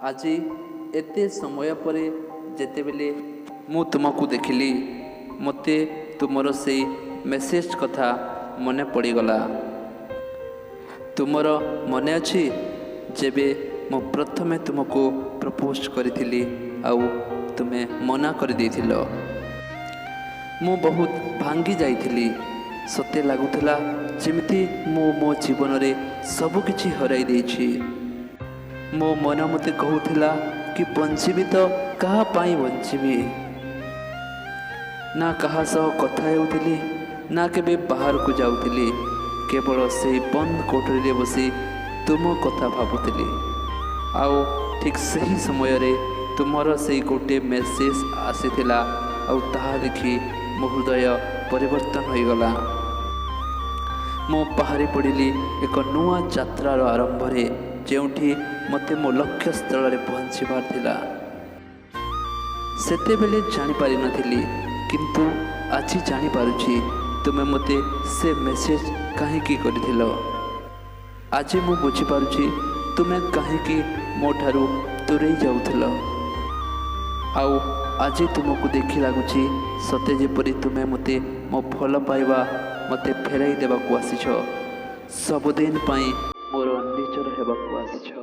ଆଜି ଏତେ ସମୟ ପରେ ଯେତେବେଳେ ମୁଁ ତୁମକୁ ଦେଖିଲି, ମୋତେ ତୁମର ସେଇ ମେସେଜ୍ କଥା ମନେ ପଡ଼ିଗଲା। ତୁମର ମନେ ଅଛି, ଯେବେ ମୁଁ ପ୍ରଥମେ ତୁମକୁ ପ୍ରପୋଜ୍ କରିଥିଲି ଆଉ ତୁମେ ମନା କରିଦେଇଥିଲ? ମୁଁ ବହୁତ ଭାଙ୍ଗି ଯାଇଥିଲି। ସତେ ଲାଗୁଥିଲା ଯେମିତି ମୁଁ ମୋ ଜୀବନରେ ସବୁକିଛି ହରାଇ ଦେଇଛି। ମୋ ମନ ମୋତେ କହୁଥିଲା କି ବଞ୍ଚିବି ତ କାହା ପାଇଁ ବଞ୍ଚିବି? ନା କାହା ସହ କଥା ହେଉଥିଲି, ନା କେବେ ବାହାରକୁ ଯାଉଥିଲି। କେବଳ ସେଇ ବନ୍ଦ କୋଠରୀରେ ବସି ତୁମ କଥା ଭାବୁଥିଲି। ଆଉ ଠିକ୍ ସେହି ସମୟରେ ତୁମର ସେଇ ଗୋଟେ ମେସେଜ୍ ଆସିଥିଲା ଆଉ ତାହା ଦେଖି ମୋ ହୃଦୟ ପରିବର୍ତ୍ତନ ହୋଇଗଲା। ମୁଁ ବାହାରି ପଡ଼ିଲି ଏକ ନୂଆ ଯାତ୍ରାର ଆରମ୍ଭରେ, ଯେଉଁଠି ମୋତେ ମୋ ଲକ୍ଷ୍ୟସ୍ଥଳରେ ପହଞ୍ଚିବାର ଥିଲା। ସେତେବେଳେ ଜାଣିପାରିନଥିଲି, କିନ୍ତୁ ଆଜି ଜାଣିପାରୁଛି ତୁମେ ମୋତେ ସେ ମେସେଜ୍ କାହିଁକି କରିଥିଲ। ଆଜି ମୁଁ ବୁଝିପାରୁଛି ତୁମେ କାହିଁକି ମୋ ଠାରୁ ଦୂରେଇ ଯାଉଥିଲ। ଆଉ ଆଜି ତୁମକୁ ଦେଖି ଲାଗୁଛି ସତେ ଯେପରି ତୁମେ ମୋତେ ମୋ ଭଲ ପାଇବା ମୋତେ ଫେରାଇ ଦେବାକୁ ଆସିଛ, ସବୁଦିନ ପାଇଁ ମୋର ନିଜର ହେବାକୁ ଆସିଛ।